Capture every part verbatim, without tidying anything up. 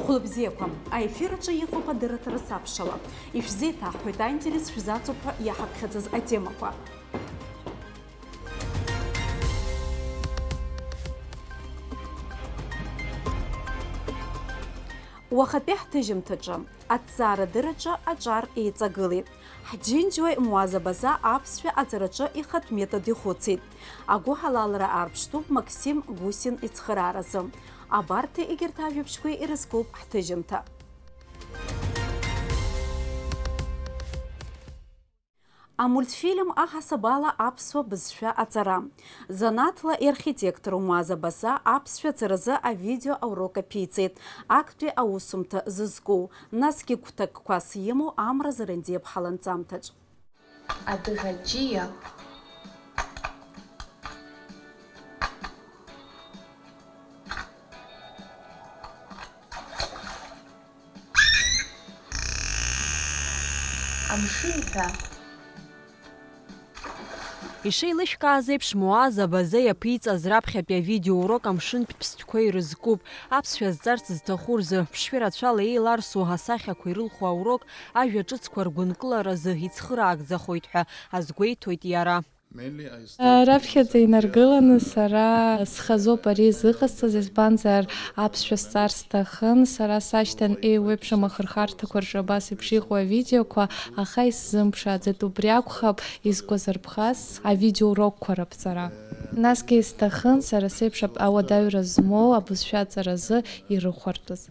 Хәылбзиақәа, аефир аҿы иҟоуп адырраҭара сабшала. Ишәзеиҭаҳҳәоит аинтерес шәзацуп ҳәа иаҳаԥхьаӡаз атемақәа. Уахатәи ҳҭыжьымҭаҿы, аҭҵаарадырраҿы аҿар еиҵагылеит. Ҳџьынџьуаҩ Муаз Абаза аԥсшәа аҵараҿы ихатә метод ихәыцит. Агәыҳалалра аарԥштәуп Максим Гусин ицхырааразы. Абарҭи егьырҭ ажәабжьқәеи ирызкуп ҳҭыжьымҭа. Амультфильм аҳасабала аԥсуа бызшәа аҵара. Занааҭла иархитектор Муаз Абаза аԥсшәа аҵаразы авидео аурок аԥиҵеит, актәи аусумҭа зызку, насгьы гәҭакқәас имоу Амра Зарандиаԥҳа ланҵамҭаҿ. Адыӷаџьиа. Амшын ҳәа. Ишеилышәкааз еиԥш, Муаз Абаза иаԥиҵаз раԥхьатәи авидеоурок амшынтә ԥстәқәа ирызкуп. Аԥсшәа зҵарц зҭаху рзы, ԥшшәы рацәала еиларсу асахьақәа ирылху аурок, ажәа ҿыцқәа ргәынкыларазы ицхыраагӡахоит ҳәа азгәеиҭоит иара. Раԥхьаӡа инаргыланы сара схазоуп ари зыҟасҵаз, избанзар, аԥсшәа сҵар сҭахын, сара сашьҭан еиуеиԥшым ахырхарҭақәа рҿы абас еиԥш иҟоу авидеоқәа, аха исзымԥшааӡеит, убри акәхап изкәазырԥхаз авидеоурокқәа раԥҵара. Насгьы исҭахын сара сеиԥш ап-, ауадаҩра змоу абызшәа аҵаразы ирыхәартәыз.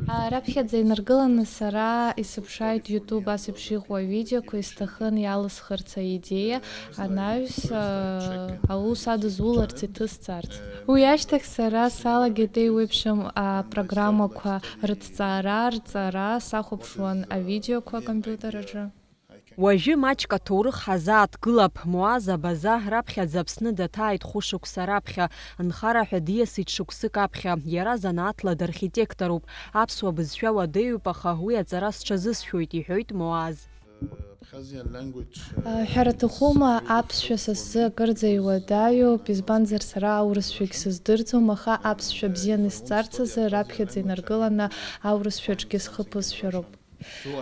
А, раԥхьаӡа инаргыланы сара исыԥшааит YouTube ас еиԥш иҟоу авидеоқәа, исҭахын иалысхырц аидеиа, анаҩс, а, аус адызуларц, иҭысҵарц. Уи ашьҭахь сара салагеит еиуеиԥшым апрограммақәа рыҭҵаара, рҵара, сахәаԥшуан авидеоқәа акомпиутер аҿы. Уажәы маҷк аҭоурых ҳазааҭгылап. Муаз Абаза раԥхьаӡа Аԥсны даҭааит хәышықәса раԥхьа, нхара ҳәа диасит шықәсык аԥхьа. Иара занааҭла дархитектороуп. Аԥсуа бызшәа уадаҩуп, аха уи аҵара сҽазысшәоит, иҳәоит Муаз. Аҳәара аҭахума, аԥсшәа са сзы акырӡа иуадаҩуп, избанзар, сара аурысшәагь сыздырӡом, аха аԥсшәа бзианы исҵарц азы раԥхьаӡа инаргыланы аурысшәаҿгьы схы ԥысшәароуп.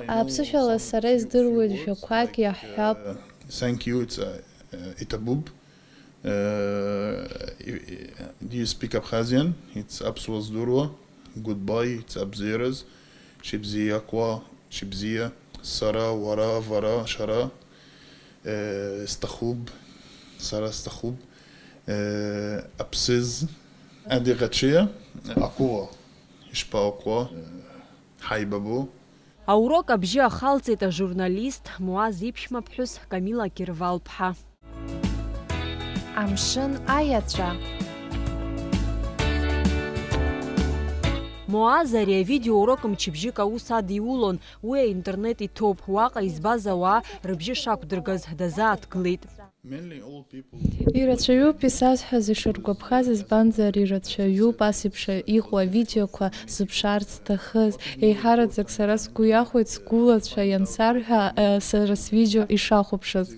Аԥсышәала сара издыруеит жәақәак иаҳҳәап. Thank you, it's, uh, uh, Итабуп. Uh, do you speak Abkhazian? It's Аԥсуа здыруа. Goodbye, it's Абзиараз. Шьыбзиақәа, шьыбзиа. Сара, уара, вара, шара. Uh, сҭахуп. Сара сҭахуп. Uh, Аԥсыз. Адыӷаџьиа. Акуа. Ишԥаакуа? Ҳаибабу. Аурок абжьы ахалҵеит ажурналист Муаз иԥшәмаԥҳәыс Камила Кирвал-ԥҳа. Амшын аиаҵәа. Муаз ари авидеоурок мчыбжьык аус адиулон, уи аинтернет иҭоуп, уаҟа избаз ауаа рыбжьы шақәдыргаз дазааҭгылеит. Ирацәаҩуп исазҳәаз, ишыргәаԥхаз, избанзар, ирацәаҩуп ас еиԥш иҟоу авидеоқәа зыԥшаарц зҭахыз. Еиҳараӡак сара сгәы иахәоит сгәылацәа иансарҳәа, э, сара свидео ишахәаԥшыз.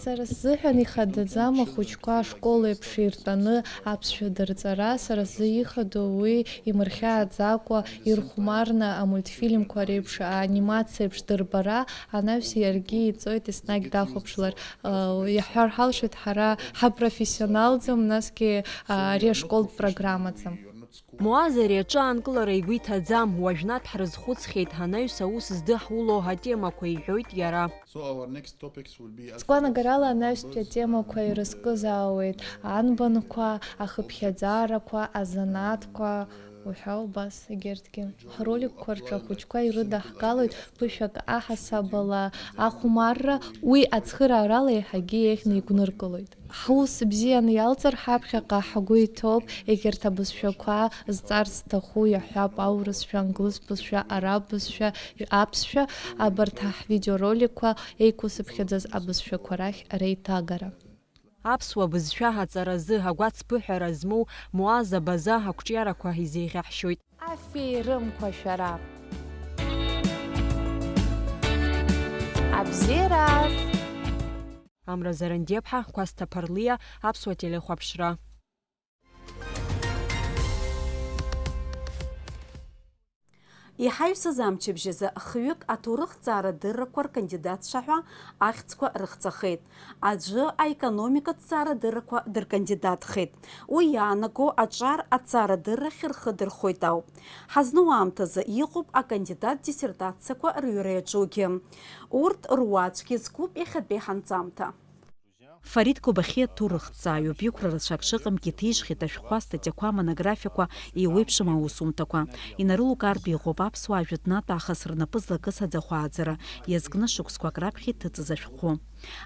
Сара сзыҳәан ихадаӡам ахәыҷқәа ашкол еиԥш иртәаны аԥсшәа дырҵара, сара сзы ихадоу уи имырхьааӡакәа ирхәмарны амультфильмқәа реиԥш, анимациа еиԥш дырбара, анаҩс иаргьы иҵоит еснагь дахәаԥшлар. Иаҳҳәар ҳалшоит, ҳара ҳапрофессионалӡам, насгьы, а, ари ашколтә программаӡам. Муаз ари аҿы аанкылара игәы иҭаӡам, уажәнатә ҳрызхәыцхьеит, анаҩс аус здыҳуло атемақәа, иҳәоит иара. So our next topics will be Сгәанагарала, анаҩстәи атемақәа ирызкызаауеит анбанқәа, ахыԥхьаӡарақәа, азанааҭқәа, уҳәа убас егьырҭгьы. Ҳроликқәа рҿы ахәыҷқәа ирыдаҳгалоит ԥышәак аҳасабала ахәмарра, уи ацхыраарала еиҳагьы еиӷьны игәныркылоит. Ҳус бзианы иалҵыр, ҳаԥхьаҟа ҳгәы иҭоуп, егьырҭ абызшәақәа зҵарц зҭаху иаҳҳәап, аурысшәа, англыз бызшәа, араб бызшәа, аԥсшәа, абарҭ ҳвидеороликқәа еиқәсыԥхьаӡаз абызшәақәа рахь реиҭагара. Аԥсуа бызшәа аҵаразы агәацԥыҳәара змоу Муаз Абаза ақәҿиарақәа изеиӷьаҳшьоит. Афеирымқәа шәара! Абзиараз! Амра Зарандиаԥҳа, Кәасҭа Ԥарлиа, Аԥсуа телехәаԥшра. Иҳаҩсыз амчыбжь азы хҩык аҭоурыхҭҵаарадыррақәа ркандидатцәа ҳәа ахьӡқәа рыхҵахеит, аӡәы аекономикаҭҵаарадыррақәа дыркандидатхеит. Уи иаанаго аҿар аҭҵаарадыррахь рхы дырхоит ауп. Ҳазну аамҭазы иҟоуп акандидат диссертациақәа рҩра иаҿугьы. Урҭ руаӡәк иазкуп иахьатәи ҳанҵамҭа. Фарид Кобахьиа ҭоурыхҭҵааҩуп, иқәра рацәак шыҟамгьы иҭижьхьеит ашәҟәқәа, астатиақәа, амонографиақәа, еиуеиԥшым аусумҭақәа. Инарылукаартә иҟоуп аԥсуаа жәытәнатә аахыс рнапы злакыз аӡахәааӡара, иазкны шықәсқәак раԥхьа иҭыҵыз ашәҟәы.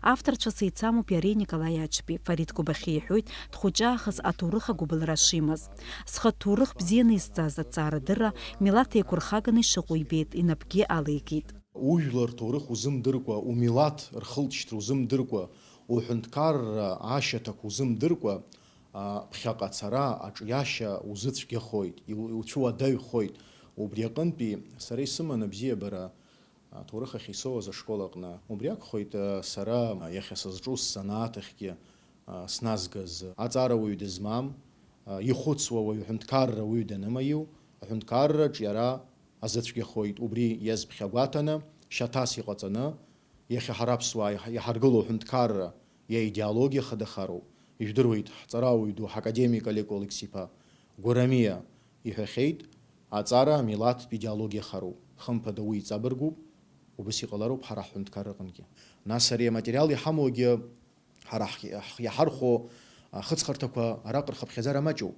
Авторцәа сеицамоуп иареи Николаи Ачбеи. Фарид Кобахьиа иҳәоит, дхәыҷаахыс аҭоурых агәыбылра шимаз. Схатә ҭоурых бзианы изҵаз аҭҵаарадырра, милаҭ еиқәырхаганы ишыҟоу ибеит, инапгьы алеикит. Ужәлар рҭоурых узымдыркәа, умилаҭ рхылҵшьҭра узымдыркәа, уҳәынҭқарра ашьаҭақәа узымдыркәа, а, ԥхьаҟа ацара, аҿиашьа узыцәгьахоит, иу-, иуцәуадаҩхоит. Убри аҟынтәи сара исыман абзиабара, аҭоурых ахь исоуаз ашкол аҟны. Убри акәхоит, а, сара, а, иахьа сызҿу сзанааҭ ахьгьы, а, сназгаз. Аҵарауаҩ дызмам, а, ихәыцуа уаҩ ҳәынҭқарра уаҩ данымаиу, аҳәынҭқарраҿ иара азыцәгьахоит. Убри иазԥхьагәаҭаны, шьаҭас иҟаҵаны, иахьа ҳара аԥсуаа иаҳ-, иҳаргылоу аҳәынҭқарра иаидеологиа хадахароуп. Ижәдыруеит, ҳҵарауаҩ ду, ҳакадемик Олег Кәалықьс-иԥа Гәарамиа иҳәахьеит, аҵара милаҭтә идеологиа хароуп. Хымԥада, уи иҵабыргуп, убас иҟалароуп ҳара ҳҳәынҭқарраҟынгьы. Нас ари аматериал иҳамоугьы ҳара ҳ-, ҳ-, иаҳархәо ахыҵхырҭақәа араҟа рхыԥхьаӡара маҷуп.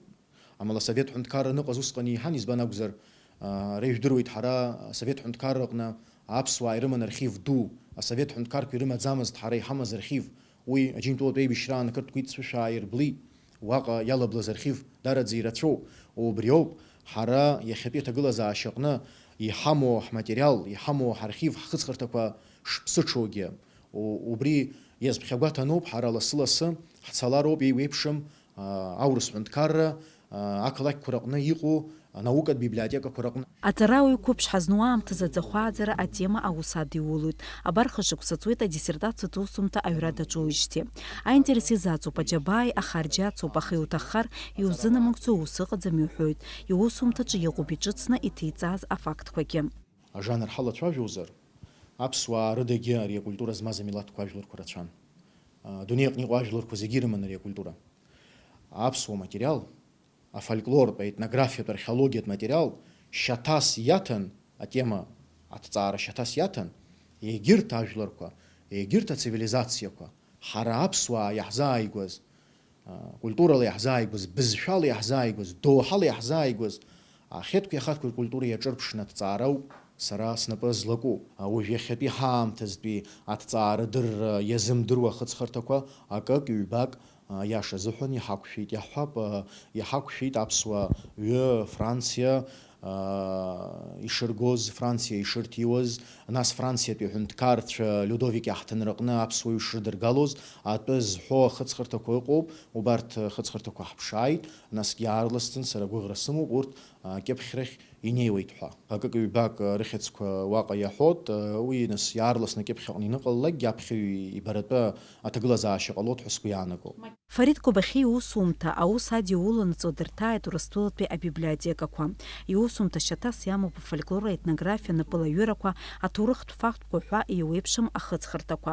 Амала асовет ҳәынҭқарра аныҟаз усҟан еиҳан, избан акәзар, а, ара ижәдыруеит, ҳара асовет ҳәынҭқарра аҟны аԥсуаа ирыман архив ду, асовет ҳәынҭқарқәа ирымаӡамызт ҳара иҳамаз архив. Уи Аџьынџьтәылатә еибашьраан ақырҭқәа иццышә ааирблит. Уаҟа иалаблыз архив дараӡа ирацәоуп. Убри ауп, ҳара иахьатәи аҭагылазаашьа аҟны иҳамоу ҳматериал, иҳамоу ҳархив, ҳхыҵхырҭақәа шԥсыҽугьы. У-, убри иазԥхьагәаҭаноуп, ҳара лассы-лассы ҳцалароуп еиуеиԥшым, аа, аурыс ҳәынҭқарра, аа, ақалақьқәа рыҟны иҟоу анаукатә библиотекақәа рыҟны. Аҵарауаҩ қәыԥш ҳазну аамҭазы аӡахәааӡара атема аус адиулоит. Абар хышықәса ҵуеит адиссертациатә усумҭа аҩра даҿуижьҭеи. Аинтерес изаҵоуп аџьабааи ахарџьи ацуп, аха иуҭаххар, иузынамыгӡо ус ыҟаӡам иуҳәоит. Иусумҭаҿы иҟоуп иҿыцны иҭеиҵааз афактқәагьы. Ажанр ҳалацәажәозар, аԥсуаа рыдагьы ари акультура змаз амилаҭқәа ажәларқәа рацәан. Адунеи аҟны иҟоу ажәларқәа зегьы ирыман ари акультура. Аԥсуа материал, афольклортә, аетнографиатә, археологиатә материал шьаҭас иаҭан, атема аҭҵаара шьаҭас иаҭан, егьырҭ ажәларқәа, егьырҭ ацивилизациақәа, ҳара аԥсуаа иаҳзааигәаз, а, культурала иаҳзааигәаз, бызшәала иаҳзааигәаз, доуҳала иаҳзааигәаз, ахеҭқәеи ахаҭқәеи ркультура иаҿырԥшны аҭҵаара ауп сара снапы злаку. А, уажә иахьатәи ҳаамҭазтәи аҭҵаарадырра иазымдыруа ахыҵхырҭақәа акык-ҩбак, а, аиаша азыҳәан иҳақәшәеит. Иаҳҳәап, а, иҳақәшәеит аԥсуа ҩы, Франциа, аа, ишыргоз, Франциа ишырҭиуаз, нас Франциатәи аҳәынҭқарцәа Людовик иаҳҭынраҟны аԥсуаҩ шрыдыргалоз атәы зҳәо ахыҵхырҭақәа ыҟоуп. Убарҭ ахыҵхырҭақәа ҳԥшааит, насгьы аарласӡан сара агәыӷра сымоуп урҭ, а, акьыԥхьрахь инеиуеит ҳәа. Акык-ҩбак рыхьӡқәа уаҟа иаҳәот, уи нас иаарласны акьыԥхь аҟны иныҟалалакгьы аԥхьаҩ ибаратәы аҭагылазаашьа ҟалот ҳәа сгәы иаанагоуп. Фарид Кобахьиа иусумҭа аус адиуланы ҵодырҭааит Урыстәылатәи абиблиотекақәа. Иусумҭа шьаҭас иамоуп афольклор, аетнографиа, анапылаҩырақәа, аҭоурыхтә фактқәа ҳәа еиуеиԥшым ахыҵхырҭақәа.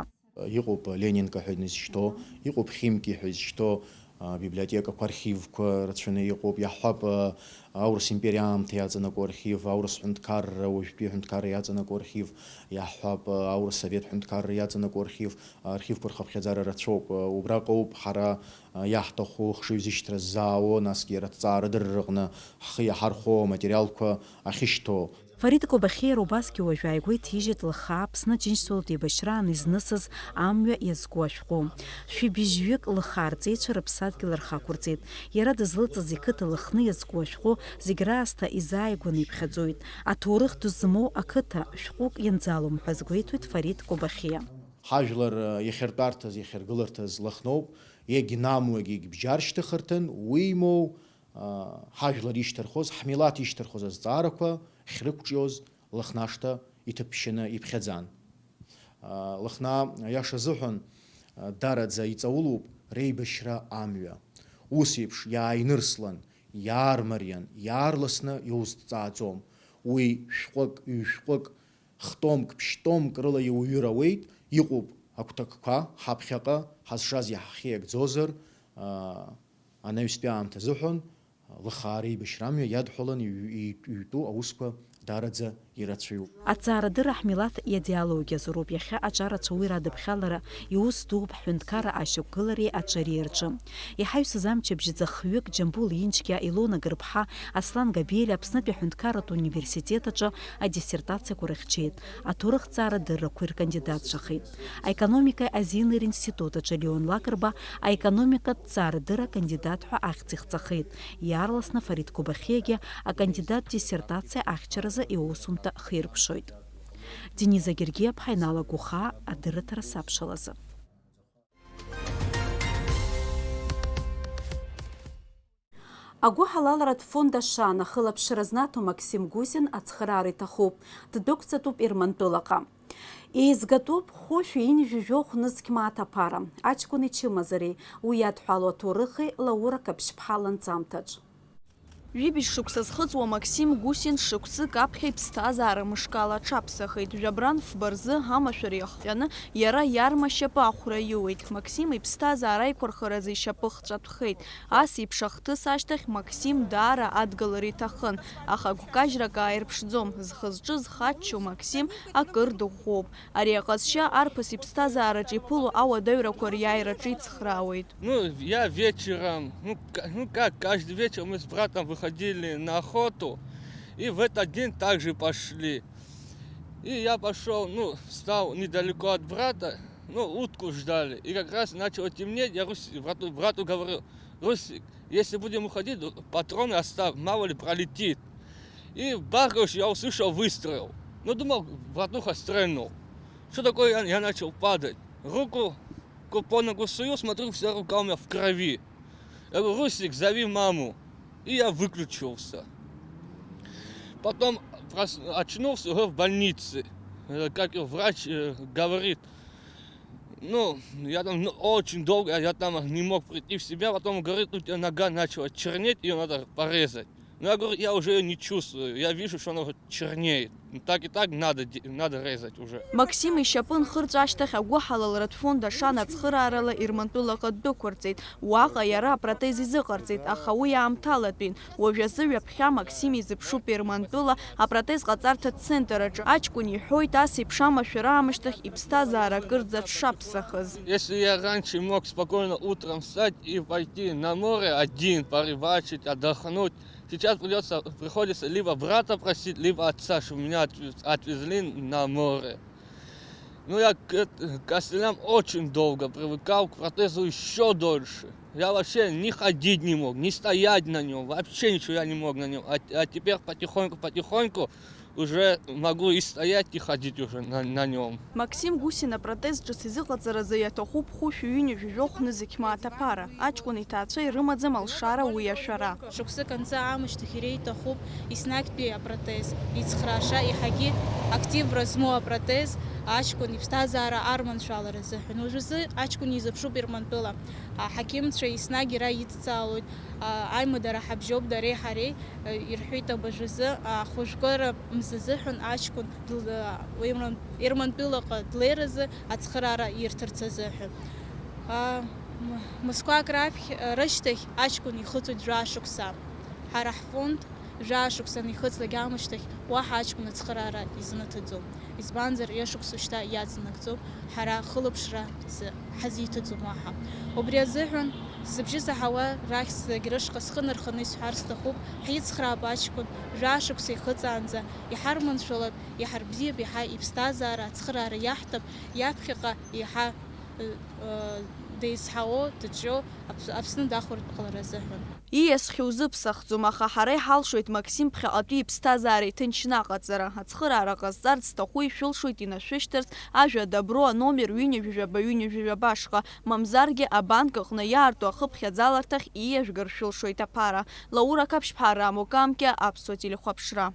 Иҟоуп Ленинка ҳәа изышьҭоу, иҟоуп Химки ҳәа изышьҭоу, а, библиотекақәа, архивқәа рацәаны иҟоуп. Иаҳҳәап, а, аурыс империа аамҭа иаҵанакуа архив, аурыс ҳәынҭқарра, уажәтәи аҳәынҭқарра иаҵанакуа архив, иаҳҳәап, а, аурыс совет ҳәынҭқарра иаҵанакуа архив, архивқәа рхыԥхьаӡара рацәоуп. Убраҟоуп ҳара, а, иаҳҭаху хшыҩзышьҭра ззаауа, насгьы иара аҭҵаарадырра рҟны ҳхы иаҳархәо аматериалқәа ахьышьҭоу. Фарид Кобахьиа убасгьы уажә ааигәа иҭижьит лыхха Аԥсны Аџьынџьтәылатә еибашьраан изнысыз амҩа иазку ашәҟәы. Шәибжьҩык лыхха арҵеицәа рыԥсадгьыл рхы ақәырҵеит. Иара дызлыҵыз иқыҭа Лыхны иазку ашәҟәы зегь раасҭа изааигәаны иԥхьаӡоит. Аҭоурых ду змоу ақыҭа шәҟәык ианӡалом ҳәа азгәеиҭоит Фарид Кобахьиа. Ҳажәлар, э, иахьыртәарҭаз, иахьыргыларҭаз Лыхноуп, егьнамуагь егьбџьаршьҭыхырҭан, уимоу, а, ҳажәлар ишьҭырхуаз, ҳмилаҭ ишьҭырхуаз азҵаарақәа ахьрықәҿиоз Лыхнашҭа иҭыԥшьаны иԥхьаӡан. А, Лыхна, аиаша азыҳәан, а, дараӡа иҵаулоуп реибашьра амҩа. Ус еиԥш иааинырслан, иаармариан, иаарласны иузҭҵааӡом. Уи шәҟәык, ҩ-шәҟәык, хтомк, ԥшьтомк рыла иуҩыр ауеит, иҟоуп агәҭакқәа, ҳаԥхьаҟа ҳазшаз иаҳхьеигӡозар, аа, анаҩстәи аамҭа азыҳәан, лыхаара еибашьра амҩа иадҳәалан иҩ-, иҩ-, иҩтәу аусқәа даараӡа ирацәаҩуп. Аҭҵаарадырра ҳмилаҭ иадиалоги азы роуп иахьа аҿарацәа уи радыԥхьалара иус дууп ҳҳәынҭқарра ашьақәгылареи аҿареи рҿы. Иҳаҩсыз амчыбжь ӡахҩык Џьамбул Инџьгьа, Илона Гырԥҳа, Аслан Габелиа Аԥснытәи аҳәынҭқарратә университет аҿы адиссертациақәа рыхьчеит, аҭоурыхҭҵаара дыррақәеи ркандидатцәахеит. Аекономикеи азинеи ринститут аҿы Леон Лакрба аекономикатә ҭҵаарадырра акандидат ҳәа ахьӡ ихҵахеит. Иаарласны Фарид Кобахьиагьы акандидат диссертациа ахьчаразы иусумҭа хиркәшоит. Дениза Гергиаԥҳа, Инал Агәыхаа, адырраҭара сабшалазы. Агәыҳалалратә фонд Ашана ахылаԥшра знаҭо Максим Гусин ацхыраара иҭахуп, ддәықәҵатәуп Ермантәылаҟа. Еизгатәуп хәышәи ҩынҩажәи жәохә нызқь мааҭ аԥара, аҷкәын ичымазареи, уи иадҳәалоу аҭоурыхи Лаура Қаԥшьԥҳа ланҵамҭаҿ. Ҩыбжь шықәса зхыҵуа Максим Гусин шықәсык аԥхьа иԥсҭазаара мышкала аҽаԥсахит. Жәабран фба рзы амашәыр иахҟьаны иара иарма шьапы ахәра иуеит. Максим иԥсҭазаара аиқәырхаразы ишьапы хҵәатәхеит. Ас еиԥш ахҭыс ашьҭахь Максим даара адгылара иҭахын, аха гәкажьрак ааирԥшӡом. Зхы-зҿы зхаччо Максим акыр дыӷәӷәоуп. Ари аҟазшьа арԥыс иԥсҭазаараҿы иԥыло ауадаҩрақәа риааира ҿицхраауеит. Ну, я вечером, ну, ка-, ну как, каждый вечер мы с братом выходили на охоту, и в этот день также пошли. И я пошёл, ну, встал недалеко от брата, ну, утку ждали. И как раз начало темнеть, я Рус-, брату, брату говорю: «Русик, если будем уходить, патроны оставь, мало ли пролетит». И бах, короче, я услышал выстрел. Ну, думал, братуха стрельнул. Что такое? Я, я начал падать. Руку ку-, по ногу сую, смотрю, вся рука у меня в крови. Я говорю: «Русик, зови маму». И я выключился. Потом прос-, очнулся уже в больнице. Э, как и врач, э, говорит, ну, я там, ну, очень долго, я там не мог прийти в себя. Потом, говорит, у тебя нога начала чернеть, её надо порезать. Ну, я говорю, я уже её не чувствую. Я вижу, что она уже чернеет. Ну, так и так надо де-, надо резать уже. Максим ишьапы нхырҵәа ашьҭахь агәыҳалалратә фонд Ашана ацхыраарала Ермантәылаҟа ддәықәырҵеит. Уаҟа иара апротез изыҟарҵеит, аха уи аамҭалатәин. Уажәазы ҩаԥхьа Максим изыԥшуп Ермантәыла апротез ҟаҵарҭа центр аҿы. Аҷкәын иҳәоит, ас еиԥш амашәыр аамышьҭахь иԥсҭазаара акырӡа дшаԥсахыз. Если я раньше мог спокойно утром встать и пойти на море один, порыбачить, отдохнуть, сейчас придётся, приходится либо брата просить, либо отца, чтобы меня отвез-, отвезли на море. Ну, я к эт-, к костылям очень долго привыкал, к протезу ещё дольше. Я вообще ни ходить не мог, ни стоять на нём, вообще ничего я не мог на нём. А, а теперь потихоньку, потихоньку уже могу и стоять, и ходить уже на, на нём. Максим Гусин апротез ҿыц изыҟаҵаразы иаҭахуп хәышәи ҩынҩажәи жәохә нызқь мааҭ аԥара. Аҷкәын иҭаацәа ирымаӡам алшара уи ашәара. Шықәсык анҵы аамышьҭахь иреиҭахуп еснагьтәи апротез ицхрааша, еиҳагьы активра змоу апротез аҷкәын иԥсҭазаара арманшәалара азыҳәан. Уажәазы аҷкәын изыԥшуп Ермантәыла. Аҳақьымцәа еснагь иара идҵаалоит, а, аимадара ҳабжьоуп дареи ҳареи, а, ирҳәеит абыржәазы, а, хәажәкыра мза азыҳәан аҷкәын дл-, а, Ерман-, Ермантәылаҟа длеиразы ацхыраара ирҭарц азыҳәан. А, м-, мызқәак раԥхь, а, рышьҭахь аҷкәын ихыҵуеит жәаа шықәса. Ҳара ҳфонд жәаа шықәса анихыҵлак аамышьҭахь уаҳа аҷкәын ацхыраара изнаҭаӡом. Избанзар, ҩышықәса шьҭа иаҵанакӡом, ҳара хылаԥшра ҳзы-, ҳазиҭаӡом уаҳа. Убри азыҳәан, зыбжьы заҳауа рахь зегь рышҟа схы нарханы исҳәар сҭахуп, ҳицхраап аҷкәын, жәаа шықәса ихыҵаанӡа, иҳарманшәалап, иҳарбзиап, иаҳа иԥсҭазаара ацхыраара иаҳҭап, иаԥхьаҟа иаҳа, ы, ы, деизҳауоу, дыҿиоу Аԥс-, Аԥсны дахәартә ҟалара азыҳәан. Ииасхьоу узыԥсахӡом, аха ҳара иҳалшоит Максим ԥхьаҟатәи иԥсҭазаара иҭынчны аҟаҵара. Ацхыраара ҟазҵарц зҭаху ишәылшоит инашәышьҭырц ажәа «Добро» аномер ҩынҩажәи жәаба, ҩынҩажәи жәаба ашҟа, мамзаргьы абанк аҟны иаарту ахыԥхьаӡаларҭахь ииажәгар шәылшоит аԥара. Лаура Қаԥшьԥҳа, Рамо Камкьа, Аԥсуа телехәаԥшра.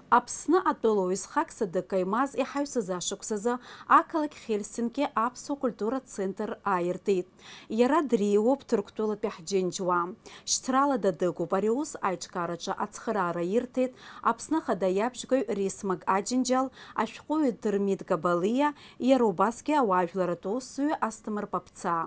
Аԥсны атәылауаҩ зхак Садык Каимаз иҳаҩсыз ашықәсазы ақалақь Хельсинки аԥсуа культуратә центр ааиртит. Иара дреиуоуп Ҭырқәтәылатәи ҳџьынџьуаа. Шьҭрала дадыгуп. Ари аус аиҿкаараҿы ацхыраара ирҭеит Аԥсны Ахада иабжьгаҩ Рисмаг Аџьынџьал, ашәҟәыҩҩы Дырмит Габалиа, иара убасгьы ауаажәларратә усзуҩы Асҭамыр Паԥцаа.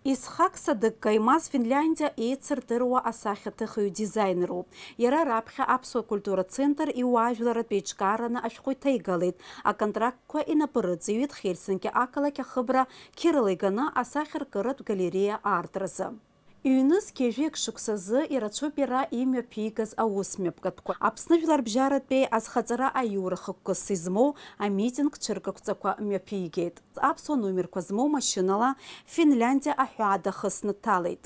Исхак Садык Каимаз Финляндиа еицырдыруа асахьаҭыхҩы дизаинеруп. Иара раԥхьа аԥсуа культуратә центр иуаажәларратә еиҿкаараны ашәҟәы иҭаигалеит, аконтрактқәа инапы рыҵаҩит Хельсинки ақалақь ахыбра қьырала иганы асахьаркыратә галереиа аартразы. Ҩнызқь ҩажәи акы шықәсазы ирацәоуп иара имҩаԥигаз аус мҩаԥгатәқәа. Аԥсны жәларбжьаратәи азхаҵара аиура хықәкыс измоу амитинг цәыргақәҵақәа мҩаԥигеит. Аԥсуа номерқәа змоу машьынала Финляндиа аҳәаа дахысны дҭалеит.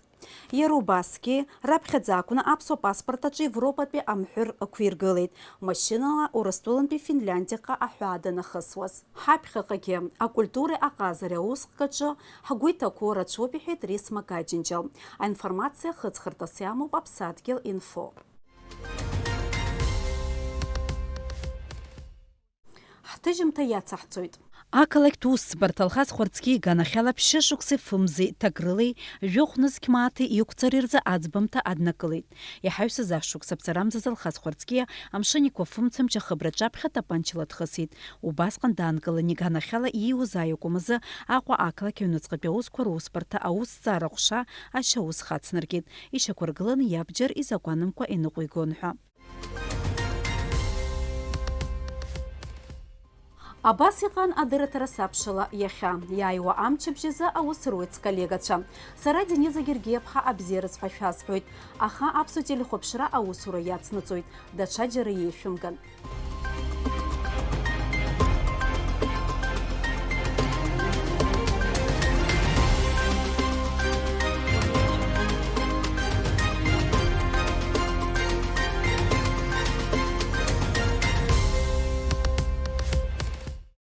Иара убасгьы, раԥхьаӡа акәны аԥсуа паспорт аҿы Европатәи амҳәыр ықәиргылеит, машьынала Урыстәылантәи Финляндиаҟа аҳәаа данахысуаз. Ҳаԥхьаҟагьы акультуреи аҟазареи аусҟкаҿы ҳгәы иҭақәоу рацәоуп, иҳәеит Рисма Гаджинџьал. Аинформациа хыҵхырҭас иамоуп Аԥсадгьыл инфо. Ҳҭыжьымҭа иацаҳҵоит. Ақалақьтә усӡбарҭа Алхас Хәарцкиа иганахьала ԥшьышықәсеи фымзи ҭакрылеи жәохә нызқь мааҭи иқәҵареи рзы аӡбамҭа аднакылеит. Иҳаҩсыз ашықәс аԥҵарамзазы Алхас Хәарцкиа амшын иқәа фымцамч ахыбраҿы аԥхьа тапанчала дхысит. Убасҟан даанкылан иганахьала ииуз ааигәа азы Аҟәа ақалақь аҩныҵҟатәи аусқәа русбарҭа аусҭҵаара ҟәша ашьаус хацнаркит, ишьақәыргыланы иабџьар изакәанымкәа иныҟәигон ҳәа. Абас иҟан адырраҭара сабшала иахьа. Иааиуа амчыбжь азы аус руеит сколлегацәа. Сара Дениза Гергиаԥҳа абзиараз ҳәа шәасҳәоит, аха Аԥсуа телехәаԥшра аусура иацнаҵоит, даҽаџьара еишәымган.